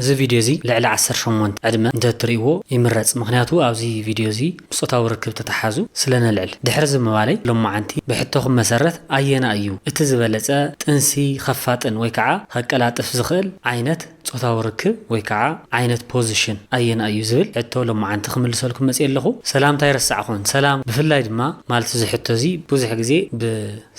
እዚ ቪድዮ እዚ ልዕሊ ዓሰርተ ሸሞንተ ዕድመ እንተትርእይዎ ይምረጽ፣ ምኽንያቱ ኣብዚ ቪድዮ እዚ ምስ ጾታዊ ርክብ ተተሓዙ ስለ ነልዕል። ድሕሪ እዚ ምባለይ፣ ሎማዓንቲ ብሕቶኹም መሰረት ኣየና እዩ እቲ ዝበለጸ ጥንሲ ኸፋጥን ወይ ከዓ ኸቀላጥፍ ዝኽእል ዓይነት ጾታዊ ርክብ ወይ ከዓ ዓይነት ፖዚሽን ኣየና እዩ ዝብል ሕቶ ሎማዓንቲ ክምልሰልኩም መጽየ ኣለኹ። ሰላምታ ኣይረሳዕኹን። ሰላም። ብፍላይ ድማ ማለት እዚ ሕቶ እዚ ብዙሕ ግዜ ብ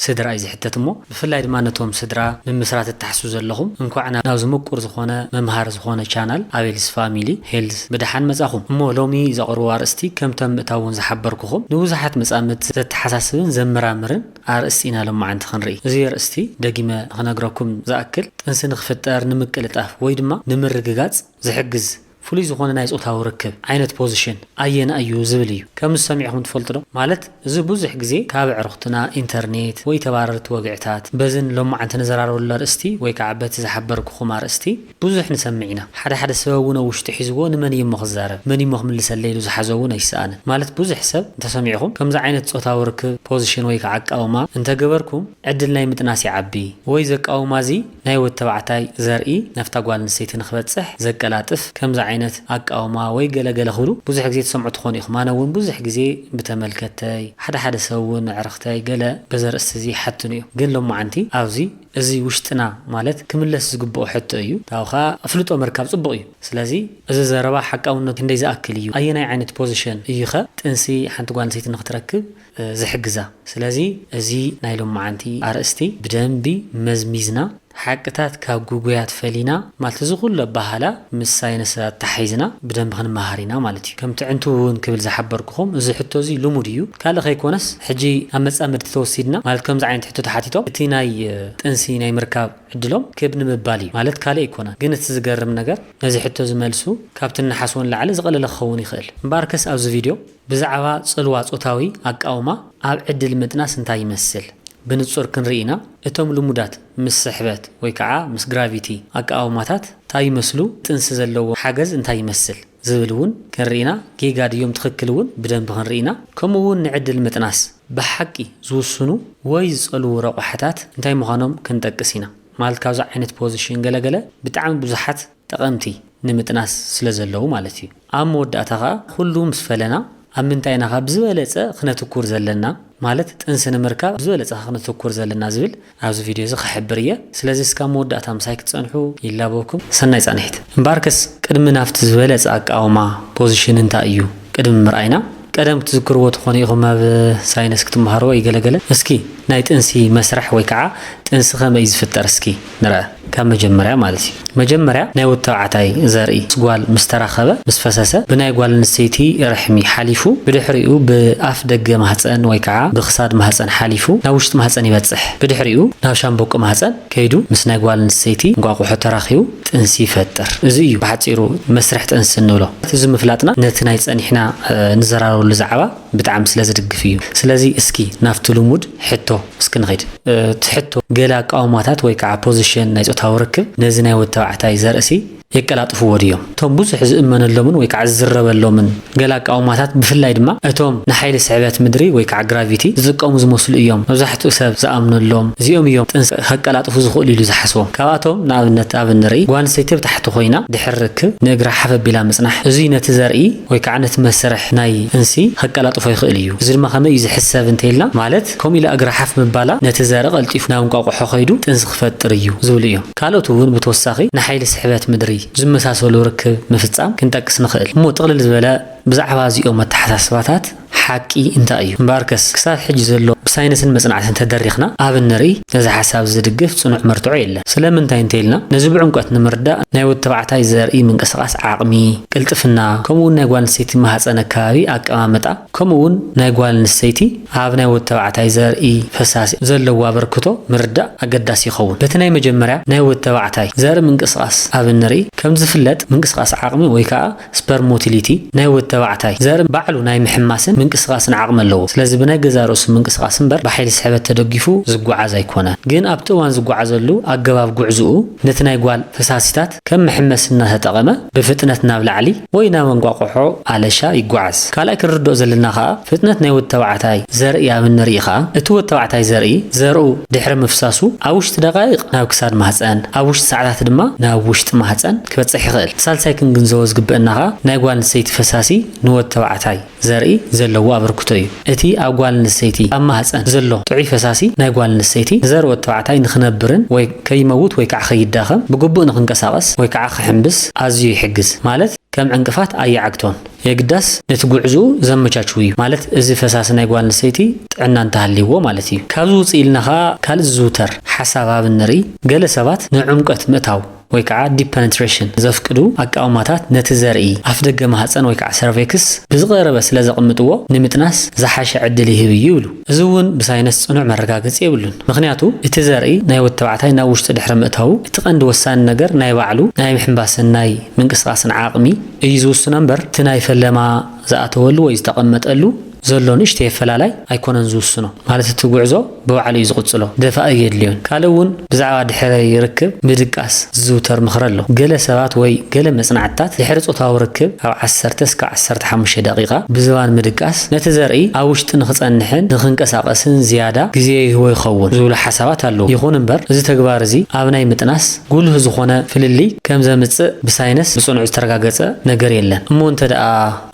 ስድራ እዩ ዝሕተት እሞ፣ ብፍላይ ድማ ነቶም ስድራ ምምስራት እትሓስቡ ዘለኹም፣ እንኳዕ ናብ፣ ናብዚ ምቁር ዝኾነ መምሃሪ ዝኾነ ቻናል ኣቤልስ ፋሚሊ ሄልዝ ብደሓን መጻኹም። እሞ ሎሚ ዘቕርቦ ኣርእስቲ ከምቶም ምእታውን ዝሓበርኩኹም ንብዙሓት መጻምድቲ ዘተሓሳስብን ዘመራምርን ኣርእስቲ ኢና ሎማዓንቲ ክንርኢ። እዚ ኣርእስቲ ደጊመ ንኽነግረኩም ዝኣክል ጥንሲ ንኽፍጠር ንምቅልጣፍ ወይ ድማ ንምርግጋጽ ዝሕግዝ ፍሉይ ዝኾነ ናይ ጾታዊ ርክብ ዓይነት ፖዚሽን ኣየና እዩ ዝብል እዩ። ከም ዝሰሚዕኹም ትፈልጡ ዶ? ማለት እዚ ብዙሕ ግዜ ካብ ኣዕሩኽትና፣ ኢንተርኔት ወይ ተባረርቲ ወግዕታት በዝን ሎማዓንቲ ንዘራረበሉ ኣርእስቲ ወይ ከዓ በቲ ዝሓበርኩኹም ኣርእስቲ ብዙሕ ንሰምዕ ኢና። ሓደ ሓደ ሰብ እውን ኣብ ውሽጡ ሒዝዎ ንመን እዩ እሞ ክዛረብ፣ መን እዩ እሞ ክምልሰለይ ኢሉ ዝሓዞ እውን ኣይሰኣንን። ማለት ብዙሕ ሰብ እንተሰሚዕኹም ከምዚ ዓይነት ጾታዊ ርክብ ፖዚሽን ወይ ከዓ ኣቃውማ እንተገበርኩም ዕድል ናይ ምጥናስ ይዓቢ ወይ ዘቃውማ እዚ ናይ ወዲ ተባዕታይ ዘርኢ ናብታ ጓል ኣንስተይቲ ንኽበጽሕ ዘቀላጥፍ ከምዚ ዓይነት ኣቃውማ ወይ ገለ ገለ ክብሉ ብዙሕ ግዜ ትሰምዑ ትኾኑ ኢኹም። ኣነ እውን ብዙሕ ግዜ ብተመልከተይ፣ ሓደ ሓደ ሰብ እውን ኣዕርኽተይ ገለ በዚ ኣርእስቲ እዚ ይሓቱኒ እዮም። ግን ሎማዓንቲ ኣብዚ እዚ ውሽጥና ማለት ክምለስ ዝግብኦ ሕቶ እዩ። ካብኡ ኸኣ ኣፍልጦ ምርካብ ጽቡቕ እዩ። ስለዚ እዚ ዘረባ ሓቃውነቱ ክንደይ ዝኣክል እዩ? ኣየናይ ዓይነት ፖዚሽን እዩኸ ጥንሲ ሓንቲ ጓል ኣንስተይቲ ንኽትረክብ፣ እ፣ ዝሕግዛ? ስለዚ እዚ ናይ ሎማዓንቲ ኣርእስቲ ብደንቢ መዝሚዝና፣ ሓቅታት ካብ ግጉያት ፈሊና፣ ማለት እዚ ኩሉ ኣበሃህላ ምስ ሳይንስ ኣተሓሒዝና ብደንቢ ክንመሃር ኢና ማለት እዩ። ከምቲ ዕንቱ እውን ክብል ዝሓበርኩኹም፣ እዚ ሕቶ እዚ ልሙድ እዩ። ካልእ ከይኮነስ፣ ሕጂ ኣብ መጻምድቲ ተወሲድና፣ ማለት ከምዚ ዓይነት ሕቶ ተሓቲቶም፣ እቲ ናይ፣ እ፣ ጥንሲ ናይ ምርካብ ዕድሎም ክብ ንምባል እዩ። ማለት ካልእ ኣይኮነን። ግን እቲ ዝገርም ነገር፣ ነዚ ሕቶ ዝመልሱ ካብቲ እንሓስቦ ንላዕሊ ዝቐለለ ክኸውን ይኽእል። እምበኣርከስ ኣብዚ ቪድዮ ብዛዕባ ጽልዋ ጾታዊ ኣቃውማ ኣብ ዕድል ምጥናስ እንታይ ይመስል ብንጹር ክንርኢ ኢና። እቶም ልሙዳት ምስ ስሕበት ወይ ከዓ ምስ ግራቪቲ ኣቃውማታት እንታይ ይመስሉ? ጥንሲ ዘለዎ ሓገዝ እንታይ ይመስል ዝብል እውን ክንርኢ ኢና። ጌጋ ድዮም ትኽክል እውን ብደንቢ ክንርኢ ኢና። ከምኡ እውን ንዕድል ምጥናስ ብሓቂ ዝውስኑ ወይ ዝጸልዉ ረቋሕታት እንታይ ምዃኖም ክንጠቅስ ኢና። ማለት ካብዚ ዓይነት ፖዚሽን ገለገለ ብጣዕሚ ብዙሓት ጠቐምቲ ንምጥናስ ስለ ዘለዉ ማለት እዩ። ኣብ መወዳእታ ኸኣ ኩሉ ምስ ፈለና ኣብ ምንታይ ኢና ኸኣ ብዝበለጸ ክነትኩር ዘለና? ማለት ጥንሲ ንምርካብ ብዝበለጸ ኸኣ ክነትኩር ዘለና ዝብል ኣብዚ ቪድዮ እዚ ክሕብር እየ። ስለዚ እስካብ መወዳእታ ምሳይ ክትጸንሑ ይላበወኩም። ሰናይ ጻንሒት። እምበኣርከስ ቅድሚ ናብቲ ዝበለጸ ኣቃውማ ፖዚሽን እንታይ እዩ ቅድሚ ምርኣይና፣ ቀደም ክትዝክርዎ ትኾኑ ኢኹም ኣብ ሳይንስ ክትመሃርዎ ይገለገለ። እስኪ ናይ ጥንሲ መስርሕ ወይ ከዓ ጥንሲ ከመይ እዩ ዝፍጠር እስኪ ንርኣ። ካብ መጀመርያ ማለት እዩ። መጀመርያ ናይ ወዲ ተባዕታይ ዘርኢ ምስ ጓል ምስ ተራኸበ፣ ምስ ፈሰሰ፣ ብናይ ጓል ኣንስተይቲ ርሕሚ ሓሊፉ፣ ብድሕሪኡ ብኣፍ ደገ ማህፀን ወይ ከዓ ብክሳድ ማህፀን ሓሊፉ ናብ ውሽጢ ማህፀን ይበፅሕ። ብድሕሪኡ ናብ ሻምበቆ ማህፀን ከይዱ ምስ ናይ ጓል ኣንስተይቲ እንቋቑሖ ተራኺቡ ጥንሲ ይፈጥር። እዚ እዩ ብሓፂሩ መስርሕ ጥንሲ እንብሎ። እዚ ምፍላጥና ነቲ ናይ ፀኒሕና፣ እ፣ ንዘራረበሉ ዛዕባ ብጣዕሚ ስለ ዝድግፍ እዩ። ስለዚ እስኪ ናብቲ ልሙድ ሕቶ እስኪ ንኸይድ። እ፣ እቲ ሕቶ ገለ ኣቃውማታት ወይ ከዓ ፖዚሽን ናይ ጾታዊ ርክብ ነዚ ናይ ወዲ ተባዕታይ ዘርእሲ የቀላጥፍዎ ድዮም? እቶም ብዙሕ ዝእመነሎምን ወይ ከዓ ዝዝረበሎምን ገለ ኣቃውማታት ብፍላይ ድማ እቶም ንሓይሊ ስሕበት ምድሪ ወይ ከዓ ግራቪቲ ዝጥቀሙ ዝመስሉ እዮም መብዛሕትኡ ሰብ ዝኣምነሎም። እዚኦም እዮም ጥንሲ ከቀላጥፉ ዝኽእሉ ኢሉ ዝሓስቦም። ካብኣቶም ንኣብነት ኣብ እንርኢ ጓል ኣንስተይቲ ብታሕቲ ኮይና ድሕሪ ርክብ ንእግራ ሓፍ ኣቢላ ምጽናሕ። እዚ ነቲ ዘርኢ ወይ ከዓ ነቲ መስርሕ ናይ ጥንሲ ከቀላጥፎ ይኽእል እዩ። እዚ ድማ ከመይ እዩ ዝሕሰብ እንተኢልና፣ ማለት ከምኡ ኢላ እግራ ሓፍ ምባላ ነቲ ዘርኢ ቀልጢፉ ናብ እንቋቑሖ ከይዱ ጥንሲ ክፈጥር እዩ ዝብሉ እዮም። ካልኦት እውን ብተወሳኺ ንሓይሊ ስሕበት ምድሪ ዝመሳሰሉ ርክብ ምፍጻም ክንጠቅስ ንኽእል። እሞ ጥቕልል ዝበለ ብዛዕባ እዚኦም ኣተሓሳስባታት ሓቂ እንታይ እዩ? እምበኣርከስ ክሳብ ሕጂ ዘሎ ብሳይንስን መጽናዕትን ተደሪኽና ኣብ እንርኢ ነዚ ሓሳብ ዝድግፍ ጽኑዕ መርትዖ የለን። ስለምንታይ እንተኢልና ነዚ ብዕምቆት ንምርዳእ ናይ ወዲ ተባዕታይ ዘርኢ ምንቅስቓስ ዓቕሚ፣ ቅልጥፍና፣ ከምኡ እውን ናይ ጓል ኣንስተይቲ ማህጸን ኣከባቢ ኣቀማምጣ፣ ከምኡ እውን ናይ ጓል ኣንስተይቲ ኣብ ናይ ወዲ ተባዕታይ ዘርኢ ፈሳሲ ዘለዎ ኣበርክቶ ምርዳእ ኣገዳሲ ይኸውን። በቲ ናይ መጀመርያ ናይ ወዲ ተባዕታይ ዘርኢ ምንቅስቓስ ኣብ እንርኢ፣ ከም ዝፍለጥ ምንቅስቓስ ዓቕሚ ወይ ከዓ ስፐርም ሞቲሊቲ ናይ ወዲ ተባዕታይ ዘርኢ ባዕሉ ናይ ምሕማስን ምንቅስቓስን ዓቕሚ ኣለዎ። ስለዚ ብናይ ገዛእ ርእሱ ምንቅስቓስን እምበር ብሓይሊ ስሕበት ተደጊፉ ዝጓዓዝ ኣይኮነን። ግን ኣብቲ እዋን ዝጓዓዘሉ ኣገባብ ጉዕዝኡ ነቲ ናይ ጓል ፈሳሲታት ከም መሐመሲ እናተጠቐመ ብፍጥነት ናብ ላዕሊ ወይ ናብ እንቋቑሖ ኣለሻ ይጓዓዝ። ካልኣይ ክንርድኦ ዘለና ከኣ ፍጥነት ናይ ወዲ ተባዕታይ ዘርኢ ኣብ እንርኢ ከኣ እቲ ወዲ ተባዕታይ ዘርኢ ዘርኡ ድሕሪ ምፍሳሱ ኣብ ውሽጢ ደቃይቕ ናብ ክሳድ ማህፀን፣ ኣብ ውሽጢ ሰዓታት ድማ ናብ ውሽጢ ማህፀን ክበፅሕ ይኽእል። ሳልሳይ ክንግንዘቦ ዝግበአና ከኣ ናይ ጓል ኣንስተይቲ ፈሳሲ ንወዲ ተባዕታይ ዘርኢ ዘለዎ ኣበርክቶ እዩ። እቲ ኣብ ጓል ኣንስተይቲ ኣብ ማህፀን ዘሎ ጥዑይ ፈሳሲ ናይ ጓል ኣንስተይቲ ንዘርእ ወዲ ተባዕታይ ንኽነብርን ወይ ከይመውት ወይ ከዓ ከይዳኸም ብግቡእ ንኽንቀሳቐስ ወይ ከዓ ክሕምብስ ኣዝዩ ይሕግዝ። ማለት ከም ዕንቅፋት ኣየዓግቶን። የግዳስ ነቲ ጉዕዝኡ ዘመቻችው እዩ። ማለት እዚ ፈሳሲ ናይ ጓል ኣንስተይቲ ጥዕና እንተሃልይዎ ማለት እዩ። ካብዚ ውፅእ ኢልና ከዓ ካልእ ዝዝውተር ሓሳብ ኣብ እንርኢ ገለ ሰባት ንዕምቀት ምእታው ወይ ከዓ ዲፕ ፐነትሬሽን ዘፍቅዱ ኣቃውማታት ነቲ ዘርኢ ኣፍ ደገ ማህፀን ወይ ከዓ ሰርቬክስ ብዝቐረበ ስለ ዘቕምጥዎ ንምጥናስ ዝሓሸ ዕድል ይህብ እዩ ይብሉ። እዚ እውን ብሳይነስ ጽኑዕ መረጋገጺ የብሉን። ምኽንያቱ እቲ ዘርኢ ናይ ወዲ ተባዕታይ ናብ ውሽጢ ድሕሪ ምእታዉ እቲ ቀንዲ ወሳኒ ነገር ናይ ባዕሉ ናይ ምሕንባስን ናይ ምንቅስቃስን ዓቕሚ እዩ ዝውስኖ እምበር እቲ ናይ ፈለማ ዝኣተወሉ ወይ ዝተቐመጠሉ ዘሎ ንእሽተይ ኣፈላላይ ኣይኮነን ዝውስኖ። ማለት እቲ ጉዕዞ ብባዕሉ እዩ ዝቕጽሎ። ደፋእ ኣየድልዮን። ካልእ እውን ብዛዕባ ድሕሪ ርክብ ምድቃስ ዝዝውተር ምኽሪ ኣሎ። ገለ ሰባት ወይ ገለ መጽናዕትታት ድሕሪ ጾታዊ ርክብ ካብ ዓሰርተ እስካብ ዓሰርተ ሓሙሽተ ደቂቓ ብዝባን ምድቃስ ነቲ ዘርኢ ኣብ ውሽጢ ንኽጸንሕን ንኽንቀሳቐስን ዝያዳ ግዜ ይህቦ ይኸውን ዝብሉ ሓሳባት ኣለዉ። ይኹን እምበር እዚ ተግባር እዚ ኣብ ናይ ምጥናስ ጉልህ ዝኾነ ፍልልይ ከም ዘምጽእ ብሳይነስ ብጽኑዕ ዝተረጋገጸ ነገር የለን። እሞ እንተ ደኣ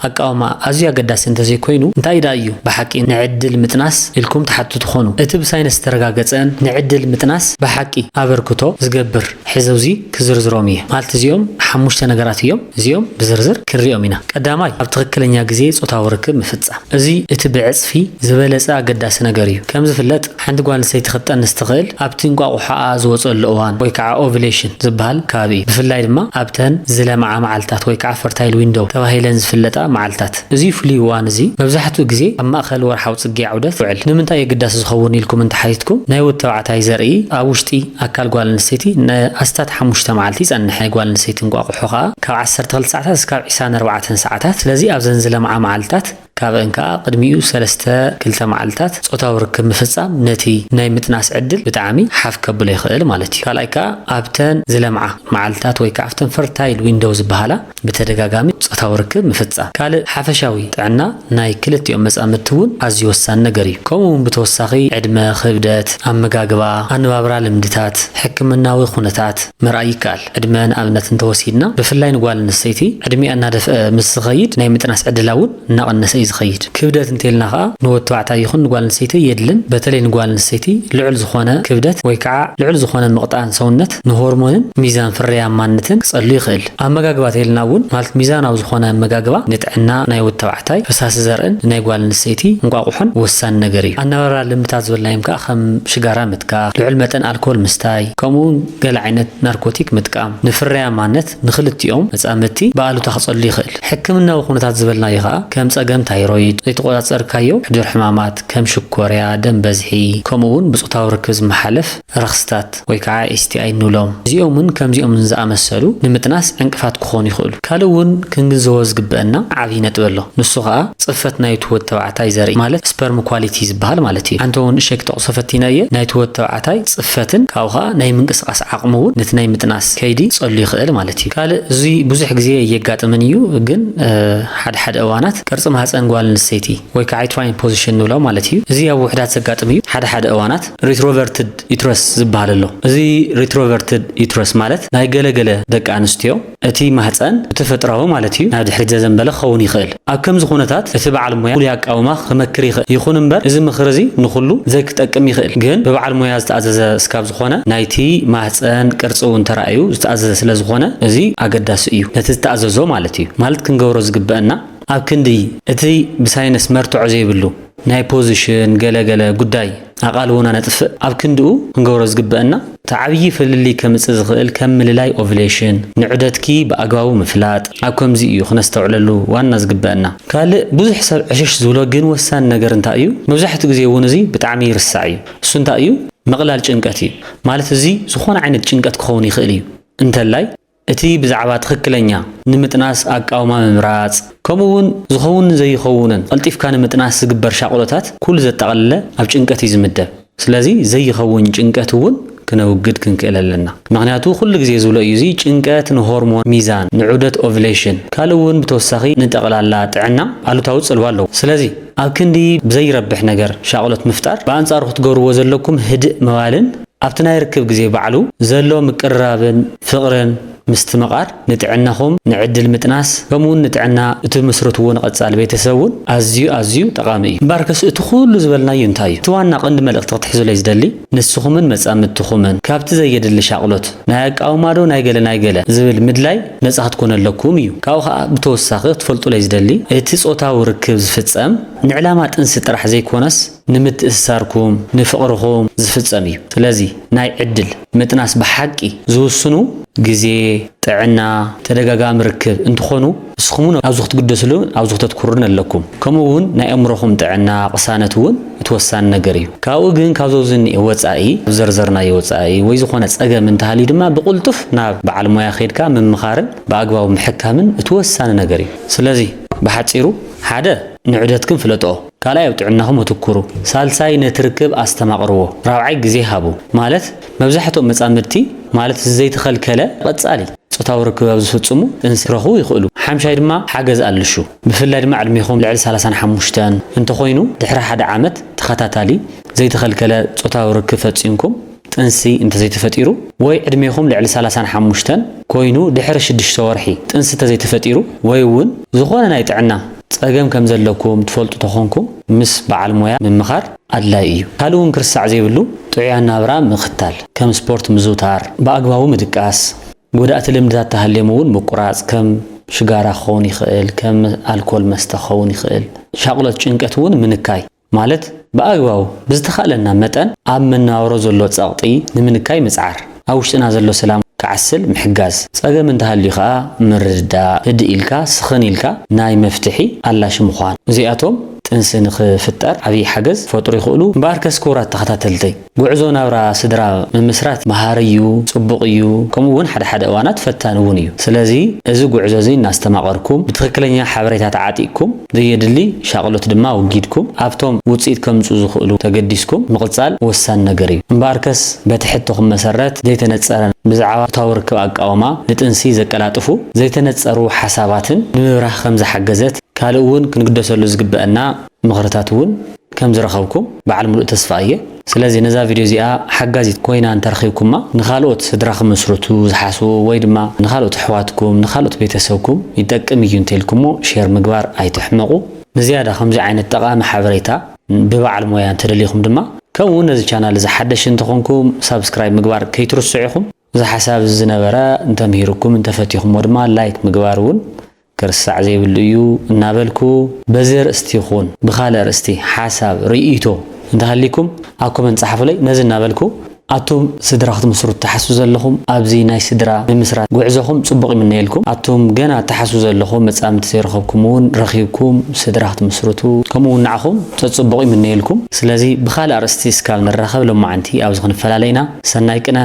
ኣቃውማ ኣዝዩ ኣገዳሲ እንተዘይኮይኑ፣ እንታይ ደኣ እዩ ብሓቂ ንዕድል ምጥናስ ኢልኩም ትሓቱ ትኾኑ? እቲ ብሳይንስ ዝተረጋገጸን ንዕድል ምጥናስ ብሓቂ ኣበርክቶ ዝገብር ሕዘውዚ ክዝርዝሮም እየ። ማለት እዚኦም ሓሙሽተ ነገራት እዮም። እዚኦም ብዝርዝር ክንሪኦም ኢና። ቀዳማይ፣ ኣብ ትኽክለኛ ግዜ ጾታዊ ርክብ ምፍጻም። እዚ እቲ ብዕጽፊ ዝበለጸ ኣገዳሲ ነገር እዩ። ከም ዝፍለጥ፣ ሓንቲ ጓል ኣንስተይቲ ክትጠንስ ትኽእል ኣብቲ እንቋቑሖኣ ዝወጸሉ እዋን ወይ ከዓ ኦቭሌሽን ዝበሃል ከባቢ እዩ። ብፍላይ ድማ ኣብተን ዝለምዓ መዓልታት ወይ ከዓ ፈርታይል ዊንዶው ተባሂለን ዝፍለጣ መዓልታት። እዚ ፍሉይ እዋን እዚ መብዛሕትኡ ግዜ ኣብ ማእከል ወርሓዊ ጽግያ ዑደት ይውዕል። ንምንታይ የግዳሲ ዝኸውን ኢልኩም እንተሓቲትኩም፣ ናይ ወዲ ተባዕታይ ዘርኢ ኣብ ውሽጢ ኣካል ጓል ኣንስተይቲ ንኣስታት ሓሙሽተ መዓልቲ ይጸንሕ። ናይ ጓል ኣንስተይቲ እንቋቑሖ ከኣ ካብ ዓሰርተ ክልተ ሰዓታት እስካብ ዒስራን ኣርባዕተን ሰዓታት። ስለዚ ኣብዘን ዝለምዓ መዓልታት ካብአን ከኣ ቅድሚኡ ሰለስተ ክልተ መዓልታት ጾታዊ ርክብ ምፍጻም ነቲ ናይ ምጥናስ ዕድል ብጣዕሚ ሓፍ ከብሎ ይኽእል ማለት እዩ። ካልኣይ ከኣ ኣብተን ዝለምዓ መዓልታት ወይ ከኣ ኣብተን ፈርታይል ዊንዶው ዝበሃላ ብተደጋጋሚ ጾታዊ ርክብ ምፍጻም። ካልእ ሓፈሻዊ ጥዕና ናይ ክልቲኦም መጻምድቲ እውን ኣዝዩ ወሳኒ ነገር እዩ። ከምኡ እውን ብተወሳኺ ዕድመ፣ ክብደት፣ ኣመጋግባ፣ ኣነባብራ ልምድታት፣ ሕክምናዊ ኩነታት፣ ምርኣይ ይከኣል። ዕድመ ንኣብነት እንተወሲድና፣ ብፍላይ ንጓል ኣንስተይቲ ዕድሚኣ እናደፍአ ምስ ዝኸይድ ናይ ምጥናስ ዕድላ እውን እናቐነሰ እዩ ዝኸይድ። ክብደት እንተልና ኸኣ ንወዲ ተባዕታይ ይኹን ንጓል ኣንስተይቲ የድልን። በተለይ ንጓል ኣንስተይቲ ልዑል ዝኾነ ክብደት ወይ ከዓ ልዑል ዝኾነ ምቕጣን ሰውነት ንሆርሞንን ሚዛን ፍርያማነትን ክጸሉ ይኽእል። ኣመጋግባ ተልና እውን ማለት ሚዛናዊ ዝኾነ ኣመጋግባ ንጥዕና ናይ ወዲ ተባዕታይ ፈሳሲ ዘርእን ናይ ጓል ኣንስተይቲ እንቋቑሖን ወሳኒ ነገር እዩ። ኣነባብራ ልምድታት ዝበልናዮም ከዓ ከም ሽጋራ ምትካኽ፣ ልዑል መጠን ኣልኮል ምስታይ፣ ከምኡ እውን ገለ ዓይነት ናርኮቲክ ምጥቃም ንፍርያማነት ንክልቲኦም መጻምድቲ ብኣሉታ ክጸሉ ይኽእል። ሕክምናዊ ኩነታት ዝበልናዮ ከኣ ከም ጸገም ታይሮይድ፣ ዘይተቆጻጸርካዮ ሕዱር ሕማማት ከም ሽኮርያ፣ ደም በዝሒ፣ ከምኡ እውን ብጾታዊ ርክብ ዝመሓለፍ ረኽስታት ወይ ከዓ ኤስ ቲ ኣይ ንብሎም። እዚኦምን ከምዚኦምን ዝኣመሰሉ ንምጥናስ ዕንቅፋት ክኾኑ ይኽእሉ። ካልእ እውን ክንግንዘቦ ዝግበአና ዓብዪ ነጥቢ ኣሎ። ንሱ ከኣ ጽፈት ናይቲ ወዲ ተባዕታይ ዘርኢ ማለት ስፐርም ኳሊቲ ዝበሃል ማለት እዩ። ሓንቲ እውን እሸ ክጠቕሶ ፈቲነ እየ። ናይቲ ወዲ ተባዕታይ ጽፈትን ካብኡ ከኣ ናይ ምንቅስቃስ ዓቕሙ እውን ነቲ ናይ ምጥናስ ከይዲ ጸሉ ይኽእል ማለት እዩ። ካልእ እዚ ብዙሕ ግዜ እየጋጥምን እዩ፣ ግን፣ እ፣ ሓደ ሓደ እዋናት ቅርጺ ማህጸን ጓል ኣንስተይቲ ወይ ከዓ ዩትራይን ፖዚሽን ንብሎ ማለት እዩ። እዚ ኣብ ውሑዳት ዘጋጥም እዩ። ሓደ ሓደ እዋናት ሪትሮቨርትድ ዩትረስ ዝበሃል ኣሎ። እዚ ሪትሮቨርትድ ዩትረስ ማለት ናይ ገለ ገለ ደቂ ኣንስትዮ እቲ ማህጸን ብተፈጥራዊ ማለት እዩ ናብ ድሕሪት ዘዘንበለ ክኸውን ይኽእል። ኣብ ከምዚ ኩነታት እቲ በዓል ሞያ ፍሉይ ኣቃውማ ክመክር ይኽእል። ይኹን እምበር እዚ ምኽሪ እዚ ንኹሉ ዘይክጠቅም ይኽእል። ግን ብበዓል ሞያ ዝተኣዘዘ እስካብ ዝኾነ ናይቲ ማህጸን ቅርጺ እውን ተራእዩ ዝተኣዘዘ ስለ ዝኾነ እዚ ኣገዳሲ እዩ። ነቲ ዝተኣዘዞ ማለት እዩ። ማለት ክንገብሮ ዝግበአና ኣብ ክንዲ እቲ ብሳይንስ መርትዖ ዘይብሉ ናይ ፖዚሽን ገለ ገለ ጉዳይ ኣቓልቦና ነጥፍእ፣ ኣብ ክንድኡ ክንገብሮ ዝግበአና እቲ ዓብዪ ፍልልይ ከምጽእ ዝኽእል ከም ምልላይ ኦቭሌሽን፣ ንዑደትኪ ብኣግባቡ ምፍላጥ፣ ኣብ ከምዚ እዩ ክነስተውዕለሉ ዋና ዝግበአና። ካልእ ብዙሕ ሰብ ዕሽሽ ዝብሎ ግን ወሳኒ ነገር እንታይ እዩ? መብዛሕትኡ ግዜ እውን እዚ ብጣዕሚ ይርሳዕ እዩ። እሱ እንታይ እዩ? ምቕላል ጭንቀት እዩ። ማለት እዚ ዝኾነ ዓይነት ጭንቀት ክኸውን ይኽእል እዩ። እንተላይ እቲ ብዛዕባ ትኽክለኛ ንምጥናስ ኣቃውማ ምምራጽ፣ ከምኡ እውን ዝኸውን ዘይኸውንን ቀልጢፍካ ንምጥናስ ዝግበር ሻቕሎታት ኩሉ ዘጠቓለለ ኣብ ጭንቀት እዩ ዝምደብ። ስለዚ ዘይኸውን ጭንቀት እውን ክነውግድ ክንክእል ኣለና። ምኽንያቱ ኩሉ ግዜ ዝብሎ እዩ፣ እዚ ጭንቀት ንሆርሞን ሚዛን፣ ንዑደት ኦቭሌሽን፣ ካልእ እውን ብተወሳኺ ንጠቕላላ ጥዕና ኣሉታዊ ጽልዋ ኣለዎ። ስለዚ ኣብ ክንዲ ብዘይረብሕ ነገር ሻቕሎት ምፍጣር፣ ብኣንጻሩ ክትገብርዎ ዘለኩም ህድእ ምባልን ኣብቲ ናይ ርክብ ግዜ ባዕሉ ዘሎ ምቅርራብን ፍቕርን ምስትምቓር ንጥዕናኹም፣ ንዕድል ምጥናስ፣ ከምኡውን ንጥዕና እትምስርትዎ ንቐጻሊ ቤተሰብ እውን ኣዝዩ ኣዝዩ ጠቓሚ እዩ። እምበኣርከስ እቲ ኩሉ ዝበልናዮ እንታይ እዩ? እቲ ዋና ቀንዲ መልእኽቲ ክትሕዙለይ ዝደሊ፣ ንስኹምን መጻምድትኹምን ካብቲ ዘየድሊ ሻቕሎት፣ ናይ ኣቃውማዶ ናይ ገለ ናይ ገለ ዝብል ምድላይ ነጻ ክትኮኑ ኣለኩም እዩ። ካብኡ ኸኣ ብተወሳኺ ክትፈልጡለይ ዝደሊ፣ እቲ ጾታዊ ርክብ ዝፍጸም ንዕላማ ጥንሲ ጥራሕ ዘይኮነስ፣ ንምትእስሳርኩም፣ ንፍቕርኹም ዝፍጸም እዩ። ስለዚ ናይ ዕድል ምጥናስ ብሓቂ ዝውስኑ ግዜ፣ ጥዕና፣ ተደጋጋሚ ርክብ እንትኾኑ፣ ንስኹም እውን ኣብዚ ክትግደስሉ፣ ኣብዚ ክተትኩሩን ኣለኩም። ከምኡ እውን ናይ ኣእምሮኹም ጥዕና፣ ቅሳነት እውን እቲ ወሳኒ ነገር እዩ። ካብኡ ግን ካብዞ ዝኒኤ ወጻኢ፣ ዘርዘርናዮ ወጻኢ ወይ ዝኾነ ጸገም እንተሃልዩ ድማ ብቕልጡፍ ናብ በዓል ሞያ ከይድካ ምምኻርን ብኣግባቡ ምሕካምን እቲ ወሳኒ ነገር እዩ። ስለዚ ብሓጺሩ ሓደ ንዑደትክን ፍለጥኦ። ካልኣይ ኣብ ጥዕናኹም ኣትኩሩ። ሳልሳይ ነቲ ርክብ ኣስተማቕርዎ። ራብዓይ ግዜ ሃቡ። ማለት መብዛሕትኦም መጻምድቲ ማለት እዚ ዘይተኸልከለ ቀጻሊ ጾታዊ ርክብ ኣብ ዝፍጽሙ ጥንሲ ክረኽቡ ይኽእሉ። ሓምሻይ ድማ ሓገዝ ኣለሹ። ብፍላይ ድማ ዕድሜኹም ልዕሊ ሰላሳን ሓሙሽተን እንተኾይኑ ድሕሪ ሓደ ዓመት ተኸታታሊ ዘይተኸልከለ ጾታዊ ርክብ ፈጺምኩም ጥንሲ እንተዘይተፈጢሩ ወይ ዕድሜኹም ልዕሊ ሰላሳን ሓሙሽተን ኮይኑ ድሕሪ ሽዱሽተ ወርሒ ጥንሲ እንተዘይተፈጢሩ ወይ እውን ዝኾነ ናይ ጥዕና ጸገም ከም ዘለኩም ትፈልጡ ተኾንኩም ምስ በዓል ሞያ ምምኻር ኣድላይ እዩ። ካልእ እውን ክርሳዕ ዘይብሉ ጥዑይ ኣናብራ ምኽታል ከም ስፖርት ምዝውታር፣ ብኣግባቡ ምድቃስ፣ ጎዳእቲ ልምድታት ተሃልዮም እውን ምቁራጽ ከም ሽጋራ ክኸውን ይኽእል፣ ከም ኣልኮል መስተ ክኸውን ይኽእል፣ ሻቕሎት ጭንቀት እውን ምንካይ። ማለት ብኣግባቡ ብዝተኻእለና መጠን ኣብ መነባብሮ ዘሎ ጸቕጢ ንምንካይ ምጽዓር፣ ኣብ ውሽጥና ዘሎ ሰላም ክዓስል ምሕጋዝ፣ ጸገም እንተሃልዩ ከኣ ምርድዳእ፣ ህድእ ኢልካ ስኽን ኢልካ ናይ መፍትሒ ኣላሺ ምዃን። እዚኣቶም ጥንሲ ንኽፍጠር ዓብዪ ሓገዝ ክፈጥሩ ይኽእሉ። እምበኣርከስ ክቡራት ተኸታተልተይ፣ ጉዕዞ ናብራ ስድራ ምምስራት መሃሪ እዩ፣ ጽቡቕ እዩ፣ ከምኡ እውን ሓደ ሓደ እዋናት ፈታኒ እውን እዩ። ስለዚ እዚ ጉዕዞ እዚ እናስተማቐርኩም ብትኽክለኛ ሓበሬታ ተዓጢቕኩም ዘየድሊ ሻቕሎት ድማ ኣወጊድኩም ኣብቶም ውጽኢት ከምጽኡ ዝኽእሉ ተገዲስኩም ምቕጻል ወሳኒ ነገር እዩ። እምበኣርከስ በቲ ሕቶኹም መሰረት ዘይተነጸረ ብዛዕባ ጾታዊ ርክብ ኣቃውማ ንጥንሲ ዘቀላጥፉ ዘይተነጸሩ ሓሳባትን ንምብራህ ከም ዝሓገዘት ካልእ እውን ክንግደሰሉ ዝግበአና ምኽርታት እውን ከም ዝረኸብኩም በዓል ሙሉእ ተስፋ እየ። ስለዚ ነዛ ቪድዮ እዚኣ ሓጋዚት ኮይና እንተረኺብኩማ ንኻልኦት ስድራ ክምስርቱ ዝሓስቡ ወይ ድማ ንኻልኦት ኣሕዋትኩም ንኻልኦት ቤተሰብኩም ይጠቅም እዩ እንተኢልኩሞ ሼር ምግባር ኣይትሕመቑ። ንዝያዳ ከምዚ ዓይነት ጠቓሚ ሓበሬታ ብበዓል ሞያ እንተደሊኹም ድማ ከምኡ እውን ነዚ ቻናል እዚ ሓደሽ እንተኾንኩም ሳብስክራይብ ምግባር ከይትርስዑ ኢኹም። እዚ ሓሳብ እዚ ዝነበረ እንተምሂርኩም እንተፈቲኹሞ ድማ ላይክ ምግባር እውን ክርሳዕ ዘይብሉ እዩ እናበልኩ በዚ ኣርእስቲ ይኹን ብኻልእ ኣርእስቲ ሓሳብ ርእይቶ እንተሃሊኩም ኣብ ኮመንት ጸሓፉለይ። ነዚ እናበልኩ ኣቱም ስድራ ክትምስርቱ ትሓስቡ ዘለኹም ኣብዚ ናይ ስድራ ምምስራት ጉዕዞኹም ጽቡቕ ይምነየልኩም። ኣቱም ገና ትሓስቡ ዘለኹም መጻምድቲ ዘይረኸብኩም እውን ረኺብኩም ስድራ ክትምስርቱ ከምኡ እውን ንዓኹም ጸጽቡቕ ይምነየልኩም። ስለዚ ብኻልእ ኣርእስቲ እስካብ ንራኸብ ሎማዓንቲ ኣብዚ ክንፈላለ ኢና። ሰናይ ቅነ።